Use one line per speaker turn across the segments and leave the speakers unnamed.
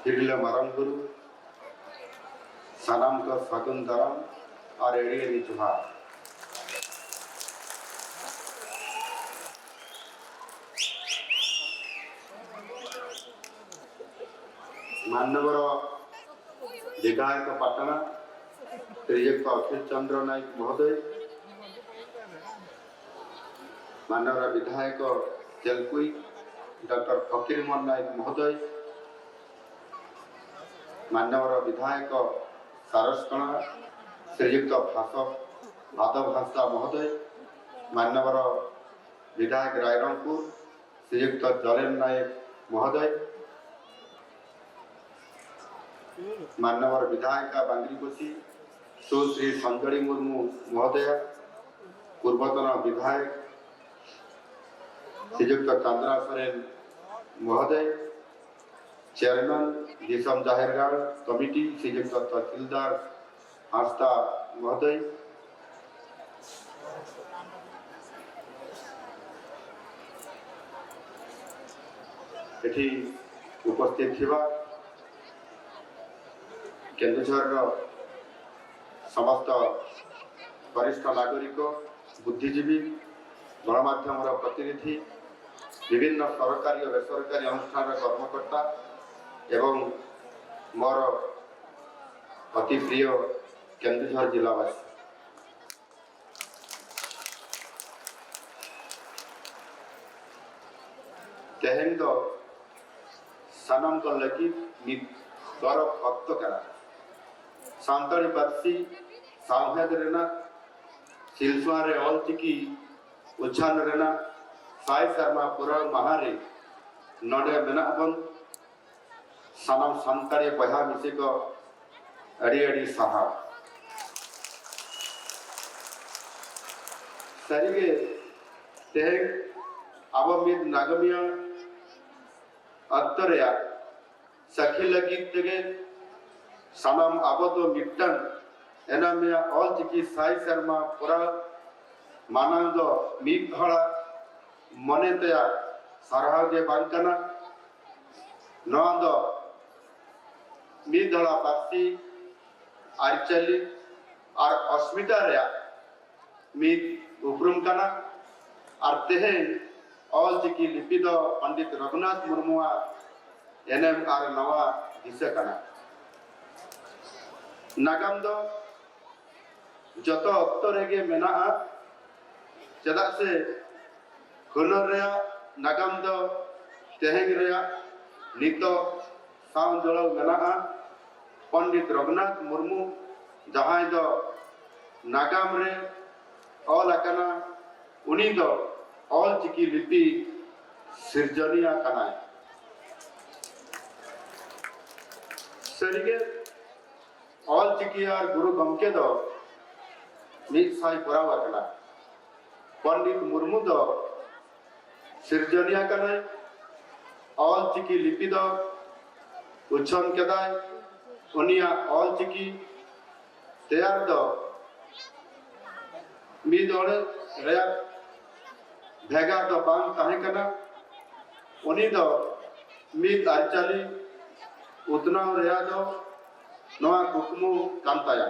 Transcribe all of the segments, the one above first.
तिरले मारांग गुरु सानाम को सागुन दाराम और एड़ी एड़ी जोहार। मान्यवर विधायक पाटणा श्रीयुक्त अखिल चंद्र नायक महोदय, मान्यवर विधायक तेलकुई डॉक्टर फकीर मोहन नायक महोदय, मान्यवर विधायक सारसकणा श्रीयुक्त भादव हांसदा महोदय, मान्यवर विधायक रायरंगपुर श्रीयुक्त जलेन नायक महोदय, मान्यवर विधायिका बांगरीपोसी सुश्री संजली मुर्मू महोदया, पूर्वतन विधायक श्रीयुक्त चंद्रा सोरेन महोदय, चेयरमैन दिसम जाहेरगाड़ कमिटी श्रीयुक्त तहसीलदार हांसदा महोदय, एठी उपस्थित थिबा केन्दुझरर समस्त वरिष्ठ नागरिक, बुद्धिजीवी, गणमाध्यमर प्रतिनिधि, विभिन्न सरकारी और बेसरकारी अनुष्ठान कर्मकर्ता एवं मोर अति प्रिय केन्दुझर जिलावासी। तेहें दो सानाम को लगी मिद गौरव अक्त करा सानताड़ी पारसी सावहेद रेना सिलसुआ रे ऑलचिकी उछान रेना साय शर्मा पुरा महारे नडे मेना बन सानाम सानताड़ी बहा मिसे को अड़ी अड़ी साहा सारीगे तेहें अब मिद नागमिया अक्तरया सखी लगी तेगे सानाम अब तो मिट्टन एनामिया ऑलचिकी साई शर्मा पुरा मानांग दो मिद हड़ा मने तया सारहाव गे बांग कना नोआ दो मिद हड़ा पारसी आरिचाली और अस्मिता रेया मिद उपरुम कना और तेहें ऑलचिकी लिपि दो पंडित रघुनाथ मुर्मुआ एनेम और नवा दिशा कना। नागाम दो जतो अक्तो रेगे मेनाआ चेदाग से हुनर रेया नागाम दो तेहें रेया नितो साव जोड़ाव मेनाआ। पंडित रघुनाथ मुर्मू जहां दो नागाम रे ऑल आकाना उनी दो ऑलचिकी लिपि सिरजनिया कनाय। सरीगे ऑलचिकी और गुरु गमके दो मिद साय पराव आकाना। पंडित मुर्मू दो सिरजनिया कनाय ऑलचिकी लिपि दो उछन केदाय उनिया ऑलचिकी तैयार दो मिद ओड़े रेया भेगार दो बांग ताहे कना। उनी दो मिद आरिचाली उतनाव रेया दो नवा कुकमु कान ताया।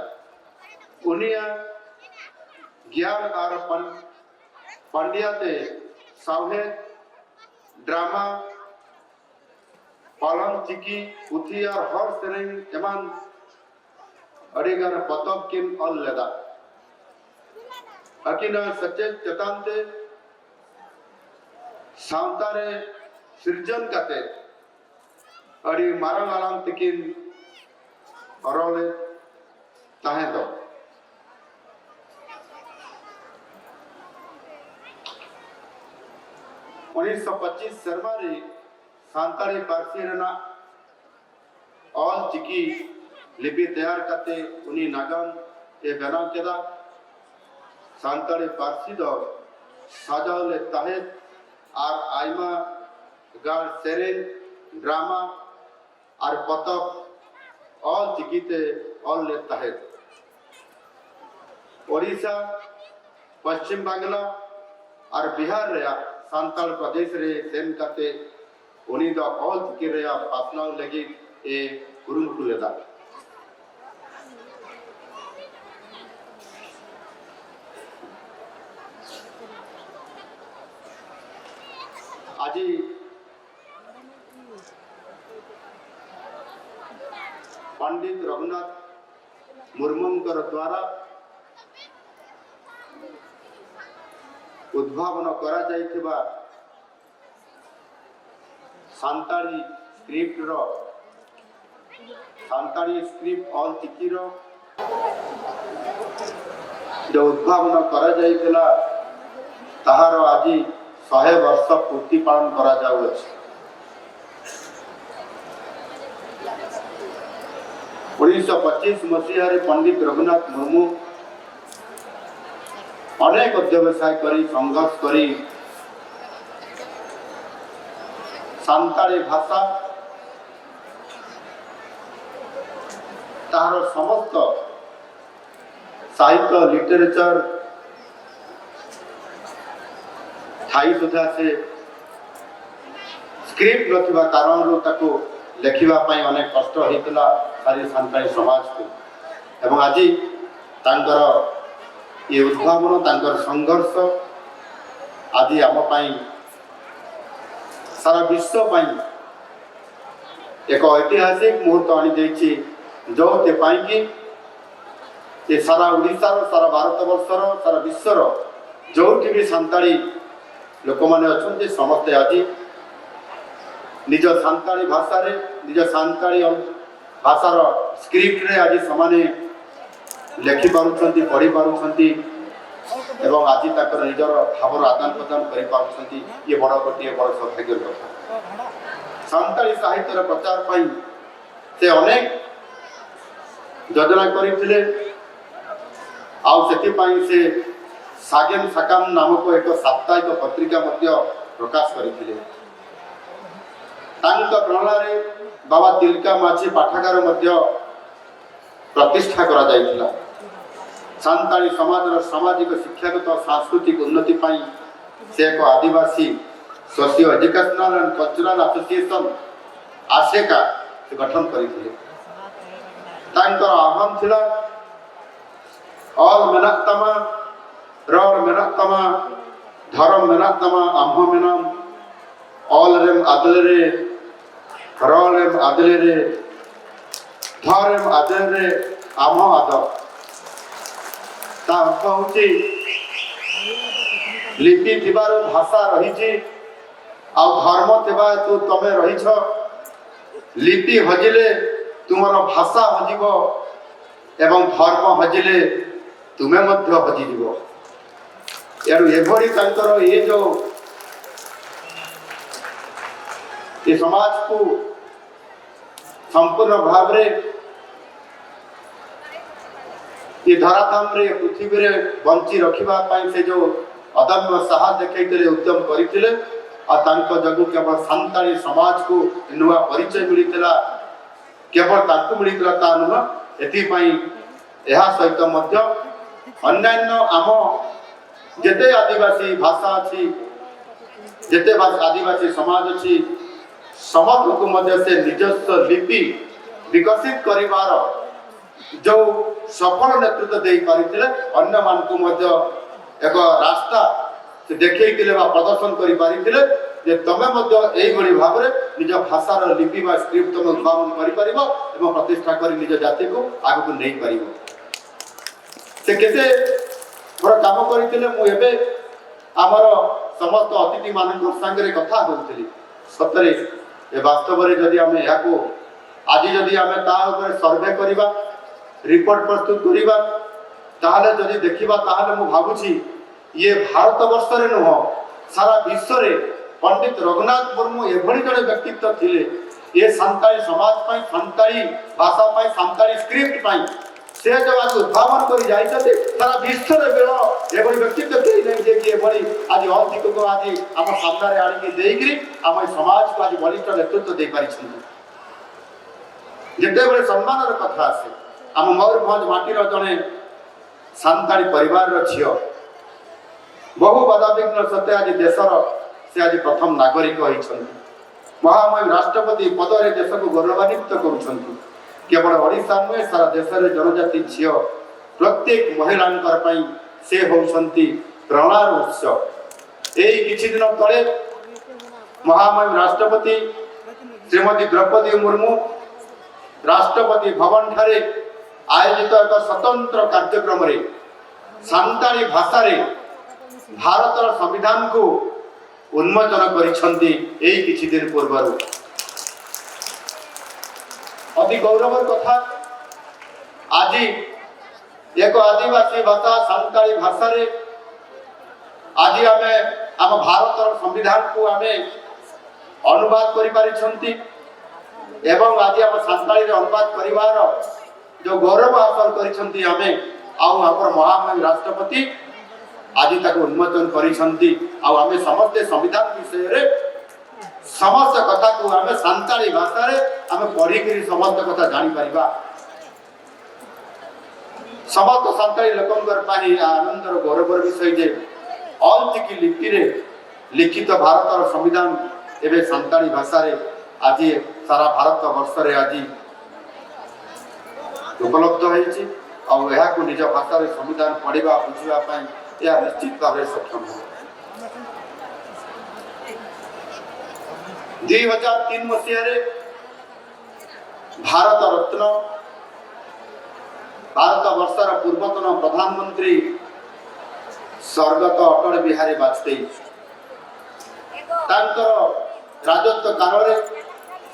उनिया ज्ञान और पांडिया ते सावहेद ड्रामा पालन चिकी पुथी और हर सेरेंग एमान अड़ीगान पतब किन अल लेदा। अकिना सचेत चेतानते सावता रे सिरजन काते अड़ी मारांग आलांग तिकिन अरले ताहें दो। 1925 शर्मा रे सानताड़ी पारसी रेना ऑलचिकी लिपि तैयार काते उनी नागाम ए बनाव केदा। सानताड़ी पारसी दो साजाव ले ताहेद और आयमा गार सेरेन ड्रामा और पतब ऑलचिकी ते ऑल ले ताहेद। ओडिशा, पश्चिम बांग्ला और बिहार रेया सानताल प्रदेश रे सेन काते उनी दो ऑलचिकी रेया पासनाव लगी ଏ କୁରୁମୁଟୁ ଲେଦା। ଆଜି ପଣ୍ଡିତ ରଘୁନାଥ ମୁର୍ମୁଙ୍କର ଦ୍ୱାରା ଉଦ୍ଭାବନ କରାଯାଇଥିବା ସାନ୍ତାଳୀ ସ୍କ୍ରିପ୍ଟର, ସାନ୍ତାଳୀ ସ୍କ୍ରିପ୍ଟ ଅଲ୍ ଚିକିର ଯେଉଁ ଉଦ୍ଭାବନ କରାଯାଇଥିଲା, ତାହାର ଆଜି 100 ବର୍ଷ ପୂର୍ତ୍ତି ପାଳନ କରାଯାଉଅଛି। 1925 ମସିହାରେ ପଣ୍ଡିତ ରଘୁନାଥ ମୁର୍ମୁ ଅନେକ ଅଧ୍ୟବସାୟ କରି, ସଂଘର୍ଷ କରି ସାନ୍ତାଳୀ ଭାଷା, ତାହାର ସମସ୍ତ ସାହିତ୍ୟ, ଲିଟରେଚର ଥାଇ ସୁଦ୍ଧା ସେ ସ୍କ୍ରିପ୍ଟ ନଥିବା କାରଣରୁ ତାକୁ ଲେଖିବା ପାଇଁ ଅନେକ କଷ୍ଟ ହେଇଥିଲା ସାରି ସାନ୍ତାଳୀ ସମାଜକୁ। ଏବଂ ଆଜି ତାଙ୍କର ଏ ଉଦ୍ଭାବନ, ତାଙ୍କର ସଂଘର୍ଷ ଆଜି ଆମ ପାଇଁ, ସାରା ବିଶ୍ୱ ପାଇଁ ଏକ ଐତିହାସିକ ମୁହୂର୍ତ୍ତ ଆଣିଦେଇଛି, ଯେଉଁଥିପାଇଁ କି ଏ ସାରା ଓଡ଼ିଶାର, ସାରା ଭାରତବର୍ଷର, ସାରା ବିଶ୍ୱର ଯେଉଁଠି ବି ସାନ୍ତାଳୀ ଲୋକମାନେ ଅଛନ୍ତି, ସମସ୍ତେ ଆଜି ନିଜ ସାନ୍ତାଳୀ ଭାଷାରେ, ନିଜ ସାନ୍ତାଳୀ ଭାଷାର ସ୍କ୍ରିପ୍ଟରେ ଆଜି ସେମାନେ ଲେଖିପାରୁଛନ୍ତି, ପଢ଼ିପାରୁଛନ୍ତି ଏବଂ ଆଜି ତାଙ୍କର ନିଜର ଭାବର ଆଦାନ ପ୍ରଦାନ କରିପାରୁଛନ୍ତି। ଇଏ ବଡ଼ ଗୋଟିଏ ବଡ଼ ସୌଭାଗ୍ୟର କଥା। ସାନ୍ତାଳୀ ସାହିତ୍ୟର ପ୍ରଚାର ପାଇଁ ସେ ଅନେକ ଯୋଜନା କରିଥିଲେ। ଆଉ ସେଥିପାଇଁ ସେ ସାଗେନ ସାକାମ ନାମକ ଏକ ସାପ୍ତାହିକ ପତ୍ରିକା ମଧ୍ୟ ପ୍ରକାଶ କରିଥିଲେ। ତାଙ୍କ ପ୍ରେରଣାରେ ବାବା ତିଲକା ମାଝୀ ପାଠାଗାର ମଧ୍ୟ ପ୍ରତିଷ୍ଠା କରାଯାଇଥିଲା। ସାନ୍ତାଳୀ ସମାଜର ସାମାଜିକ, ଶିକ୍ଷାଗତ, ସାଂସ୍କୃତିକ ଉନ୍ନତି ପାଇଁ ସେ ଏକ ଆଦିବାସୀ Socio Educational and Cultural Association, ASECA, ସେ ଗଠନ କରିଥିଲେ। ତାଙ୍କର ଆହ୍ୱାନ ଥିଲା, "ᱚᱞ ᱢᱮᱱᱟᱜ ᱛᱟᱢᱟ, ᱨᱚᱲ ᱢᱮᱱᱟᱜ ᱛᱟᱢᱟ, ᱫᱷᱚᱨᱚᱢ ᱢᱮᱱᱟᱜ ᱛᱟᱢᱟ, ᱟᱢᱦᱚᱸ ᱢᱮᱱᱟᱢ᱾ ᱚᱞ ᱨᱮᱢ ᱟᱫᱞᱮᱨᱮ, ᱨᱚᱲᱮᱢ ᱟᱫᱞᱮᱨᱮ, ᱫᱷᱚᱨᱮᱢ ᱟᱫᱞᱮᱨᱮ, ᱟᱢᱦᱚᱸ ᱟᱫᱚᱜ।" ତା ଅର୍ଥ ହେଉଛି, ଲିପି ଥିବାରୁ ଭାଷା ରହିଛି ଆଉ ଧର୍ମ ଥିବା ହେତୁ ତମେ ରହିଛ। ଲିପି ହଜିଲେ ତୁମର ଭାଷା ହଜିବ ଏବଂ ଧର୍ମ ହଜିଲେ ତୁମେ ମଧ୍ୟ ହଜିଯିବ। ଏଣୁ ଏଭଳି ତାଙ୍କର ଏ ଯୋଉ ଏ ସମାଜକୁ ସମ୍ପୂର୍ଣ୍ଣ ଭାବରେ ଏ ଧରାଧାମରେ, ପୃଥିବୀରେ ବଞ୍ଚି ରଖିବା ପାଇଁ ସେ ଯୋଉ ଅଦମ୍ୟ ସାହସ ଦେଖେଇଥିଲେ, ଉଦ୍ୟମ କରିଥିଲେ, ଆଉ ତାଙ୍କ ଯୋଗୁଁ କେବଳ ସାନ୍ତାଳୀ ସମାଜକୁ ନୂଆ ପରିଚୟ ମିଳିଥିଲା, କେବଳ ତାଙ୍କୁ ମିଳିଥିଲା ତା ନୁହଁ, ଏଥିପାଇଁ ଏହା ସହିତ ମଧ୍ୟ ଅନ୍ୟାନ୍ୟ ଆମ ଯେତେ ଆଦିବାସୀ ଭାଷା ଅଛି, ଯେତେ ଆଦିବାସୀ ସମାଜ ଅଛି, ସମସ୍ତଙ୍କୁ ମଧ୍ୟ ସେ ନିଜସ୍ୱ ଲିପି ବିକଶିତ କରିବାର ଯୋଉ ସଫଳ ନେତୃତ୍ୱ ଦେଇପାରିଥିଲେ, ଅନ୍ୟମାନଙ୍କୁ ମଧ୍ୟ ଏକ ରାସ୍ତା ସେ ଦେଖେଇଥିଲେ ବା ପ୍ରଦର୍ଶନ କରିପାରିଥିଲେ ଯେ ତମେ ମଧ୍ୟ ଏଇଭଳି ଭାବରେ ନିଜ ଭାଷାର ଲିପି ବା ସ୍କ୍ରିପ୍ଟ ତମେ ଉଦ୍ଭାବନ କରିପାରିବ ଏବଂ ପ୍ରତିଷ୍ଠା କରି ନିଜ ଜାତିକୁ ଆଗକୁ ନେଇପାରିବ। ସେ କେତେ ବଡ଼ କାମ କରିଥିଲେ, ମୁଁ ଏବେ ଆମର ସମସ୍ତ ଅତିଥିମାନଙ୍କ ସାଙ୍ଗରେ କଥା ହେଉଥିଲି। ସତରେ ଏ ବାସ୍ତବରେ ଯଦି ଆମେ ଏହାକୁ ଆଜି ଯଦି ଆମେ ତା ଉପରେ ସର୍ଭେ କରିବା, ରିପୋର୍ଟ ପ୍ରସ୍ତୁତ କରିବା, ତାହେଲେ ଯଦି ଦେଖିବା, ତାହେଲେ ମୁଁ ଭାବୁଛି ଇଏ ଭାରତ ବର୍ଷରେ ନୁହଁ, ସାରା ବିଶ୍ୱରେ ପଣ୍ଡିତ ରଘୁନାଥ ମୁର୍ମୁ ଏଭଳି ଜଣେ ବ୍ୟକ୍ତିତ୍ୱ ଥିଲେ। ଏ ସାନ୍ତାଳୀ ସମାଜ ପାଇଁ, ସାନ୍ତାଳୀ ଭାଷା ପାଇଁ, ସାନ୍ତାଳୀ ସ୍କ୍ରିପ୍ଟ ପାଇଁ ସେ ଯୋଉ ଆଜି ଉଦ୍ଭାବନ କରି ଯାଇଛନ୍ତି, ସାରା ବିଶ୍ୱରେ ବିରଳ ଏଭଳି ବ୍ୟକ୍ତିତ୍ୱ କେହି ନାହିଁ, ଯିଏକି ଏଭଳି ଆଜି ଅଲଚିକିକୁ ଆଜି ଆମ ସାମ୍ନାରେ ଆଣିକି ଦେଇକିରି ଆମ ଏ ସମାଜକୁ ଆଜି ବଳିଷ୍ଠ ନେତୃତ୍ୱ ଦେଇପାରିଛନ୍ତି। ଯେତେବେଳେ ସମ୍ମାନର କଥା ଆସେ, ଆମ ମୟୂରଭଞ୍ଜ ମାଟିର ଜଣେ ସାନ୍ତାଳୀ ପରିବାରର ଝିଅ ବହୁ ବାଧାବିଘ୍ନ ସତ୍ତ୍ୱେ ଆଜି ଦେଶର ସେ ଆଜି ପ୍ରଥମ ନାଗରିକ ହୋଇଛନ୍ତି। ମହାମହିମ ରାଷ୍ଟ୍ରପତି ପଦରେ ଦେଶକୁ ଗୌରବାନ୍ୱିତ କରୁଛନ୍ତି। କେବଳ ଓଡ଼ିଶା ନୁହେଁ, ସାରା ଦେଶରେ ଜନଜାତି ଝିଅ, ପ୍ରତ୍ୟେକ ମହିଳାଙ୍କର ପାଇଁ ସେ ହେଉଛନ୍ତି ପ୍ରେରଣାର ଉତ୍ସ। ଏଇ କିଛି ଦିନ ତଳେ ମହାମହିମ ରାଷ୍ଟ୍ରପତି ଶ୍ରୀମତୀ ଦ୍ରୌପଦୀ ମୁର୍ମୁ ରାଷ୍ଟ୍ରପତି ଭବନ ଠାରେ ଆୟୋଜିତ ଏକ ସ୍ୱତନ୍ତ୍ର କାର୍ଯ୍ୟକ୍ରମରେ ସାନ୍ତାଳୀ ଭାଷାରେ ଭାରତର ସମ୍ବିଧାନକୁ ଉନ୍ମୋଚନ କରିଛନ୍ତି ଏଇ କିଛି ଦିନ ପୂର୍ବରୁ। ଅତି ଗୌରବର କଥା, ଆଜି ଏକ ଆଦିବାସୀ ଭାଷା ସାନ୍ତାଳୀ ଭାଷାରେ ଆଜି ଆମେ ଆମ ଭାରତର ସମ୍ବିଧାନକୁ ଆମେ ଅନୁବାଦ କରିପାରିଛନ୍ତି ଏବଂ ଆଜି ଆମ ସାନ୍ତାଳୀରେ ଅନୁବାଦ କରିବାର ଯେଉଁ ଗୌରବ ହାସଲ କରିଛନ୍ତି ଆମେ, ଆଉ ଆମର ମହାମହିମ ରାଷ୍ଟ୍ରପତି ଆଜି ତାକୁ ଉନ୍ମୋଚନ କରିଛନ୍ତି। ଆଉ ଆମେ ସମସ୍ତେ ସମ୍ବିଧାନ ବିଷୟରେ ସମସ୍ତ କଥାକୁ ଆମେ ସାନ୍ତାଳୀ ଭାଷାରେ ଆମେ ପଢ଼ିକିରି ସମସ୍ତ କଥା ଜାଣିପାରିବା। ସମସ୍ତ ସାନ୍ତାଳୀ ଲୋକଙ୍କର ପାଇଁ ଏହା ଆନନ୍ଦର ଗୌରବର ବିଷୟ ଯେ ଅଲଚିକି ଲିପିରେ ଲିଖିତ ଭାରତର ସମ୍ବିଧାନ ଏବେ ସାନ୍ତାଳୀ ଭାଷାରେ ଆଜି ସାରା ଭାରତ ବର୍ଷରେ ଆଜି ଉପଲବ୍ଧ ହେଇଛି। ଆଉ ଏହାକୁ ନିଜ ଭାଷାରେ ସମ୍ବିଧାନ ପଢ଼ିବା, ବୁଝିବା ପାଇଁ ଏହା ନିଶ୍ଚିତ ଭାବରେ ସକ୍ଷମ ହେବ। 2003 ମସିହାରେ ଭାରତ ରତ୍ନ, ଭାରତ ବର୍ଷର ପୂର୍ବତନ ପ୍ରଧାନମନ୍ତ୍ରୀ ସ୍ୱର୍ଗତ ଅଟଳ ବିହାରୀ ବାଜପେୟୀ, ତାଙ୍କର ରାଜତ୍ୱ କାଳରେ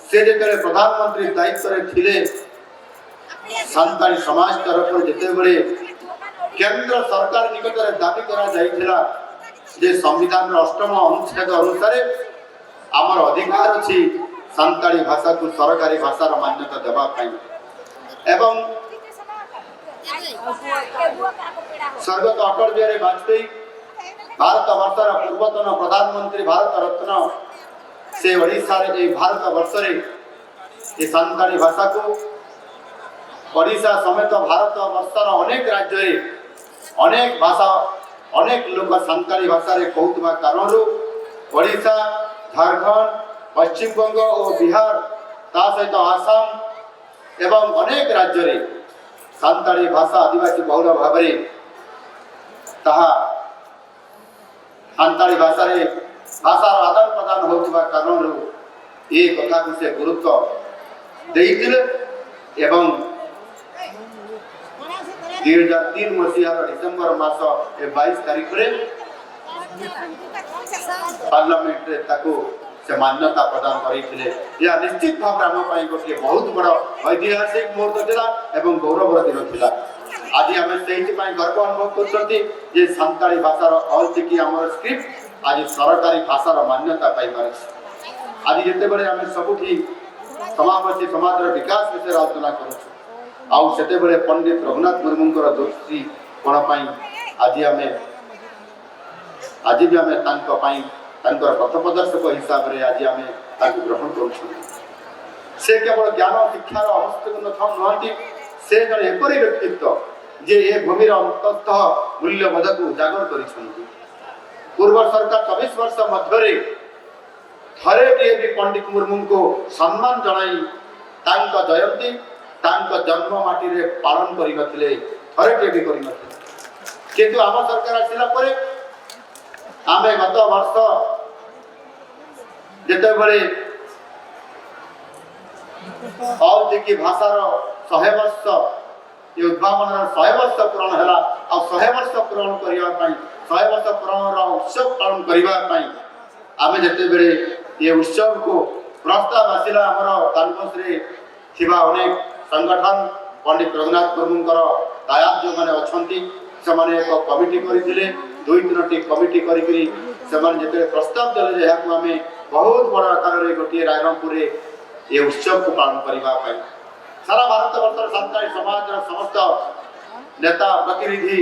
ସେ ଯେତେବେଳେ ପ୍ରଧାନମନ୍ତ୍ରୀ ଦାୟିତ୍ୱରେ ଥିଲେ, ସାନ୍ତାଳୀ ସମାଜ ତରଫରୁ ଯେତେବେଳେ କେନ୍ଦ୍ର ସରକାର ନିକଟରେ ଦାବି କରାଯାଇଥିଲା ଯେ ସମ୍ବିଧାନର ଅଷ୍ଟମ ଅନୁଚ୍ଛେଦ ଅନୁସାରେ ଆମର ଅଧିକାର ଅଛି ସାନ୍ତାଳୀ ଭାଷାକୁ ସରକାରୀ ଭାଷାର ମାନ୍ୟତା ଦେବା ପାଇଁ, ଏବଂ ସ୍ୱର୍ଗତ ଅଟଳ ବିହାରୀ ବାଜପେୟୀ, ଭାରତ ବର୍ଷର ପୂର୍ବତନ ପ୍ରଧାନମନ୍ତ୍ରୀ, ଭାରତ ରତ୍ନ, ସେ ଓଡ଼ିଶାରେ, ଏଇ ଭାରତ ବର୍ଷରେ ଏ ସାନ୍ତାଳୀ ଭାଷାକୁ ଓଡ଼ିଶା ସମେତ ଭାରତ ବର୍ଷର ଅନେକ ରାଜ୍ୟରେ ଅନେକ ଭାଷା, ଅନେକ ଲୋକ ସାନ୍ତାଳୀ ଭାଷାରେ କହୁଥିବା କାରଣରୁ ଓଡ଼ିଶା, ଝାଡ଼ଖଣ୍ଡ, ପଶ୍ଚିମବଙ୍ଗ ଓ ବିହାର, ତା ସହିତ ଆସାମ ଏବଂ ଅନେକ ରାଜ୍ୟରେ ସାନ୍ତାଳୀ ଭାଷା ଆଦିବାସୀ ବହୁଳ ଭାବରେ ତାହା ସାନ୍ତାଳୀ ଭାଷାରେ ଭାଷାର ଆଦାନ ପ୍ରଦାନ ହେଉଥିବା କାରଣରୁ ଏ କଥାକୁ ସେ ଗୁରୁତ୍ୱ ଦେଇଥିଲେ ଏବଂ 2003 ମସିହାର ଡିସେମ୍ବର ମାସ ଏ 22 ତାରିଖରେ ପାର୍ଲାମେଣ୍ଟରେ ତାକୁ ସେ ମାନ୍ୟତା ପ୍ରଦାନ କରିଥିଲେ। ଏହା ନିଶ୍ଚିତ ଭାବରେ ଆମ ପାଇଁ ଗୋଟିଏ ବହୁତ ବଡ଼ ଐତିହାସିକ ମୁହୂର୍ତ୍ତ ଥିଲା ଏବଂ ଗୌରବର ଦିନ ଥିଲା। ଆଜି ଆମେ ସେଇଥିପାଇଁ ଗର୍ବ ଅନୁଭବ କରୁଛନ୍ତି ଯେ ସାନ୍ତାଳୀ ଭାଷାର ଅଲଚିକି ଆମର ସ୍କ୍ରିପ୍ଟ ଆଜି ସରକାରୀ ଭାଷାର ମାନ୍ୟତା ପାଇପାରିଛି। ଆଜି ଯେତେବେଳେ ଆମେ ସବୁଠି ସମାବେଶୀ ସମାଜର ବିକାଶ ବିଷୟରେ ଆଲୋଚନା କରୁଛୁ, ଆଉ ସେତେବେଳେ ପଣ୍ଡିତ ରଘୁନାଥ ମୁର୍ମୁଙ୍କର ଦୃଷ୍ଟିକୋଣ ପାଇଁ ଆଜି ବି ଆମେ ତାଙ୍କ ପାଇଁ, ତାଙ୍କର ପଥପ୍ରଦର୍ଶକ ହିସାବରେ ଆଜି ଆମେ ତାଙ୍କୁ ଗ୍ରହଣ କରୁଛନ୍ତି। ସେ କେବଳ ଜ୍ଞାନ ଶିକ୍ଷାର ଅନୁଷ୍ଠିତ ନୁହନ୍ତି, ସେ ଜଣେ ଏପରି ବ୍ୟକ୍ତିତ୍ୱ ଯେ ଏ ଭୂମିର ଅନ୍ତସ୍ଥ ମୂଲ୍ୟବୋଧକୁ ଉଜାଗର କରିଛନ୍ତି। ପୂର୍ବ ସରକାର 24 ବର୍ଷ ମଧ୍ୟରେ ଥରେଟିଏ ବି ପଣ୍ଡିତ ମୁର୍ମୁଙ୍କୁ ସମ୍ମାନ ଜଣାଇ ତାଙ୍କ ଜୟନ୍ତୀ ତାଙ୍କ ଜନ୍ମ ମାଟିରେ ପାଳନ କରିନଥିଲେ, ଥରେଟିଏ ବି କରିନଥିଲେ। କିନ୍ତୁ ଆମ ସରକାର ଆସିଲା ପରେ ଆମେ ଗତ ବର୍ଷ ଯେତେବେଳେ ଅଲଚିକି ଭାଷାର 100 ବର୍ଷ, ଏ ଉଦ୍ଭାବନର 100 ବର୍ଷ ପୂରଣ ହେଲା, ଆଉ 100 ବର୍ଷ ପୂରଣ କରିବା ପାଇଁ, 100 ବର୍ଷ ପୂରଣର ଉତ୍ସବ ପାଳନ କରିବା ପାଇଁ ଆମେ ଯେତେବେଳେ ଏ ଉତ୍ସବକୁ ପ୍ରସ୍ତାବ ଆସିଲା, ଆମର କାନଫରେନ୍ସରେ ଥିବା ଅନେକ ସଂଗଠନ, ପଣ୍ଡିତ ରଘୁନାଥ ମୁର୍ମୁଙ୍କର ଦାୟାଦ ଯେଉଁମାନେ ଅଛନ୍ତି, ସେମାନେ ଏକ କମିଟି କରିଥିଲେ। ଦୁଇ ତିନୋଟି କମିଟି କରିକିରି ସେମାନେ ଯେତେବେଳେ ପ୍ରସ୍ତାବ ଦେଲେ ଯେ ଏହାକୁ ଆମେ ବହୁତ ବଡ଼ ଆକାରରେ ଗୋଟିଏ ରାଇରଙ୍ଗପୁରରେ ଏ ଉତ୍ସବକୁ ପାଳନ କରିବା ପାଇଁ, ସାରା ଭାରତ ବର୍ଷର ସାନ୍ତାଳୀ ସମାଜର ସମସ୍ତ ନେତା ପ୍ରତିନିଧି,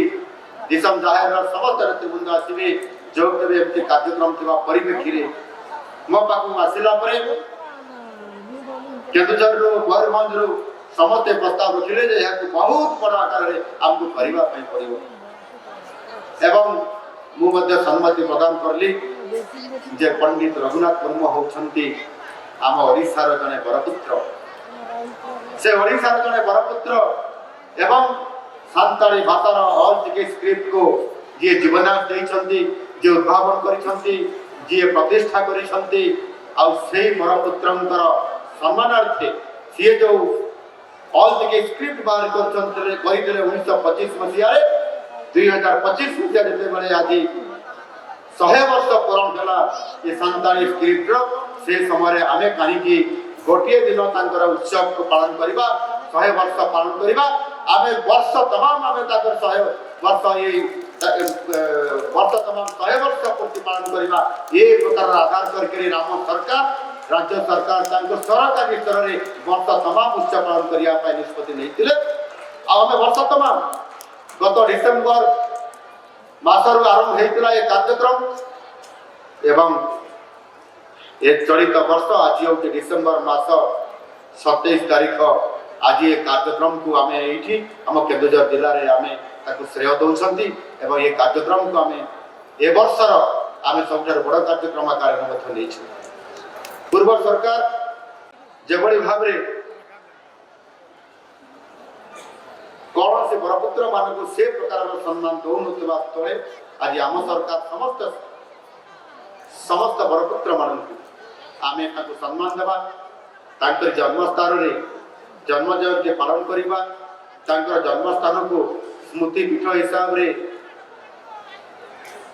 ଦିଶମ ଜାହେରର ସମସ୍ତ ନେତୃବୃନ୍ଦ ଆସିବେ, ଯୋଗ ଦେବେ, ଏମିତି କାର୍ଯ୍ୟକ୍ରମ ଥିବା ପରିପ୍ରେକ୍ଷୀରେ ମୋ ପାଖକୁ ଆସିଲା ପରେ କେନ୍ଦୁଝରରୁ, ମୟୂରଭଞ୍ଜରୁ ସମସ୍ତେ ପ୍ରସ୍ତାବ ରଖିଲେ ଯେ ଏହାକୁ ବହୁତ ବଡ଼ ଆକାରରେ ଆମକୁ କରିବା ପାଇଁ ପଡ଼ିବ। ଏବଂ ମୁଁ ମଧ୍ୟ ସମ୍ମତି ପ୍ରଦାନ କଲି ଯେ ପଣ୍ଡିତ ରଘୁନାଥ ମୁର୍ମୁ ହେଉଛନ୍ତି ଆମ ଓଡ଼ିଶାର ଜଣେ ବରପୁତ୍ର। ସେ ଓଡ଼ିଶାର ଜଣେ ବରପୁତ୍ର ଏବଂ ସାନ୍ତାଳୀ ଭାଷାର ଅଲଚିକି ସ୍କ୍ରିପ୍ଟକୁ ଯିଏ ଜୀବନାଶ ଦେଇଛନ୍ତି, ଯିଏ ଉଦ୍ଭାବନ କରିଛନ୍ତି, ଯିଏ ପ୍ରତିଷ୍ଠା କରିଛନ୍ତି, ଆଉ ସେଇ ବରପୁତ୍ରଙ୍କର ସମ୍ମାନାର୍ଥେ ସିଏ ଯୋଉ ଅଲଚିକି ସ୍କ୍ରିପ୍ଟ ବାହାର କରିଛନ୍ତି, କରିଥିଲେ 1925 ମସିହାରେ, 2025 ମସିହା ଯେତେବେଳେ ଆଜି 100 ବର୍ଷ ପୂରଣ ହେଲା ଏ ସାନ୍ତାଳୀ ସ୍କ୍ରିପ୍ଟର, ସେ ସମୟରେ ଆମେ କାହିଁକି ଗୋଟିଏ ଦିନ ତାଙ୍କର ଉତ୍ସବକୁ ପାଳନ କରିବା, 100 ବର୍ଷ ପାଳନ କରିବା? ଆମେ ବର୍ଷ ତମାମ ଆମେ ତାଙ୍କର 100 ବର୍ଷ, ଏଇ ବର୍ଷ ତମାମ 100 ବର୍ଷ ପୂର୍ତ୍ତି ପାଳନ କରିବା। ଏ ପ୍ରକାରର ଆଧାର କରିକରି ଆମ ସରକାର, ରାଜ୍ୟ ସରକାର ତାଙ୍କ ସରକାରୀ ସ୍ତରରେ ବର୍ଷ ତମାମ ଉତ୍ସବ ପାଳନ କରିବା ପାଇଁ ନିଷ୍ପତ୍ତି ନେଇଥିଲେ। ଆଉ ଆମେ ବର୍ଷ ତମାମ, ଗତ ଡିସେମ୍ବର ମାସରୁ ଆରମ୍ଭ ହେଇଥିଲା ଏ କାର୍ଯ୍ୟକ୍ରମ ଏବଂ ଏ ଚଳିତ ବର୍ଷ ଆଜି ହେଉଛି ଡିସେମ୍ବର ମାସ 27 ତାରିଖ। ଆଜି ଏ କାର୍ଯ୍ୟକ୍ରମକୁ ଆମେ ଏଇଠି ଆମ କେନ୍ଦୁଝର ଜିଲ୍ଲାରେ ଆମେ ତାକୁ ଶ୍ରେୟ ଦେଉଛନ୍ତି ଏବଂ ଏ କାର୍ଯ୍ୟକ୍ରମକୁ ଆମେ ଏ ବର୍ଷର ଆମେ ସବୁଠାରୁ ବଡ଼ କାର୍ଯ୍ୟକ୍ରମ ଆକାରରେ ମଧ୍ୟ ନେଇଛୁ। ପୂର୍ବ ସରକାର ଯେଭଳି ଭାବରେ କୌଣସି ବରପୁତ୍ର ମାନଙ୍କୁ ସେ ପ୍ରକାରର ସମ୍ମାନ ଦଉନଥିବା ସ୍ଥଳେ ଆଜି ଆମ ସରକାର ସମସ୍ତ ବରପୁତ୍ର ମାନଙ୍କୁ ଆମେ ତାଙ୍କୁ ସମ୍ମାନ ଦେବା, ତାଙ୍କର ଜନ୍ମସ୍ଥାନରେ ଜନ୍ମ ଜୟନ୍ତୀ ପାଳନ କରିବା, ତାଙ୍କର ଜନ୍ମସ୍ଥାନକୁ ସ୍ମୃତିପୀଠ ହିସାବରେ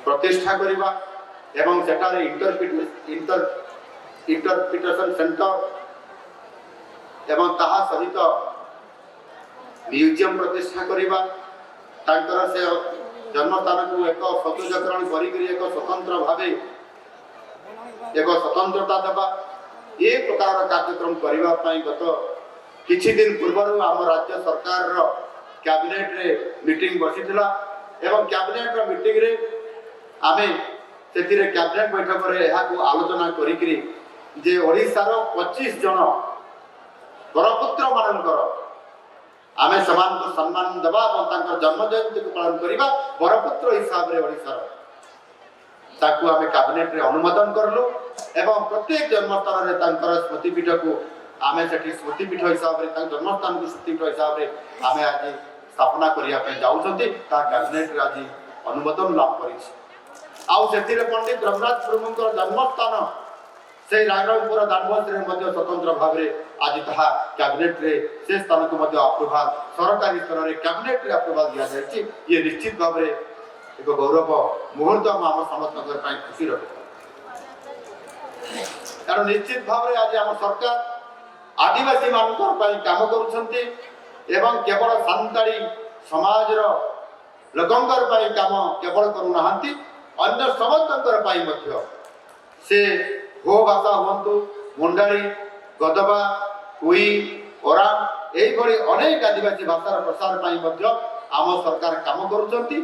ପ୍ରତିଷ୍ଠା କରିବା ଏବଂ ସେଠାରେ ଇଣ୍ଟରପ୍ରିଟେସନ ସେଣ୍ଟର ଏବଂ ତାହା ସହିତ ମ୍ୟୁଜିୟମ ପ୍ରତିଷ୍ଠା କରିବା, ତାଙ୍କର ସେ ଜନ୍ମସ୍ଥାନକୁ ଏକ ସୌନ୍ଦର୍ଯ୍ୟକରଣ କରିକରି ଏକ ସ୍ୱତନ୍ତ୍ର ଭାବେ ଏକ ସ୍ୱତନ୍ତ୍ରତା ଦେବା, ଏ ପ୍ରକାରର କାର୍ଯ୍ୟକ୍ରମ କରିବା ପାଇଁ ଗତ କିଛି ଦିନ ପୂର୍ବରୁ ଆମ ରାଜ୍ୟ ସରକାରର କ୍ୟାବିନେଟରେ ମିଟିଂ ବସିଥିଲା ଏବଂ କ୍ୟାବିନେଟର ମିଟିଂରେ ଆମେ ସେଥିରେ କ୍ୟାବିନେଟ ବୈଠକରେ ଏହାକୁ ଆଲୋଚନା କରିକିରି ଯେ ଓଡ଼ିଶାର 25 ଜଣ ବରପୁତ୍ର ମାନଙ୍କର ଆମେ ସେମାନଙ୍କୁ ସମ୍ମାନ ଦେବା ଏବଂ ତାଙ୍କର ଜନ୍ମ ଜୟନ୍ତୀକୁ ପାଳନ କରିବା ବରପୁତ୍ର ହିସାବରେ ଓଡ଼ିଶାର, ତାକୁ ଆମେ କ୍ୟାବିନେଟରେ ଅନୁମୋଦନ କଲୁ ଏବଂ ପ୍ରତ୍ୟେକ ଜନ୍ମସ୍ଥାନରେ ତାଙ୍କର ସ୍ମୃତିପୀଠକୁ ଆମେ ସେଠି ସ୍ମୃତିପୀଠ ହିସାବରେ, ତାଙ୍କ ଜନ୍ମସ୍ଥାନକୁ ସ୍ମୃତିପୀଠ ହିସାବରେ ଆମେ ଆଜି ସ୍ଥାପନା କରିବା ପାଇଁ ଯାଉଛନ୍ତି। ତାହା କ୍ୟାବିନେଟରେ ଆଜି ଅନୁମୋଦନ ଲାଭ କରିଛି। ଆଉ ସେଥିରେ ପଣ୍ଡିତ ରଘୁନାଥ ମୁର୍ମୁଙ୍କର ଜନ୍ମସ୍ଥାନ ସେଇ ରାଇରଙ୍ଗପୁର ଦାନବସ୍ତିରେ ମଧ୍ୟ ସ୍ୱତନ୍ତ୍ର ଭାବରେ ଆଜି ତାହା କ୍ୟାବିନେଟରେ ସେ ସ୍ଥାନକୁ ମଧ୍ୟ ଆପ୍ରୁଭାଲ, ସରକାରୀ ସ୍ତରରେ କ୍ୟାବିନେଟରେ ଆପ୍ରୁଭାଲ ଦିଆଯାଇଛି। ଇଏ ନିଶ୍ଚିତ ଭାବରେ ଏକ ଗୌରବ ମୁହୂର୍ତ୍ତ ଆମ ସମସ୍ତଙ୍କ ପାଇଁ ଖୁସିର କଥା। କାରଣ ନିଶ୍ଚିତ ଭାବରେ ଆଜି ଆମ ସରକାର ଆଦିବାସୀ ମାନଙ୍କ ପାଇଁ କାମ କରୁଛନ୍ତି ଏବଂ କେବଳ ସାନ୍ତାଳୀ ସମାଜର ଲୋକଙ୍କର ପାଇଁ କାମ କେବଳ କରୁନାହାନ୍ତି, ଅନ୍ୟ ସମସ୍ତଙ୍କର ପାଇଁ ମଧ୍ୟ, ସେ ହୋ ଭାଷା ହୁଅନ୍ତୁ, ମୁଣ୍ଡାରୀ, ଗଦବା, କୁଇ, ଓରାମ, ଏଇଭଳି ଅନେକ ଆଦିବାସୀ ଭାଷାର ପ୍ରସାର ପାଇଁ ମଧ୍ୟ ଆମ ସରକାର କାମ କରୁଛନ୍ତି।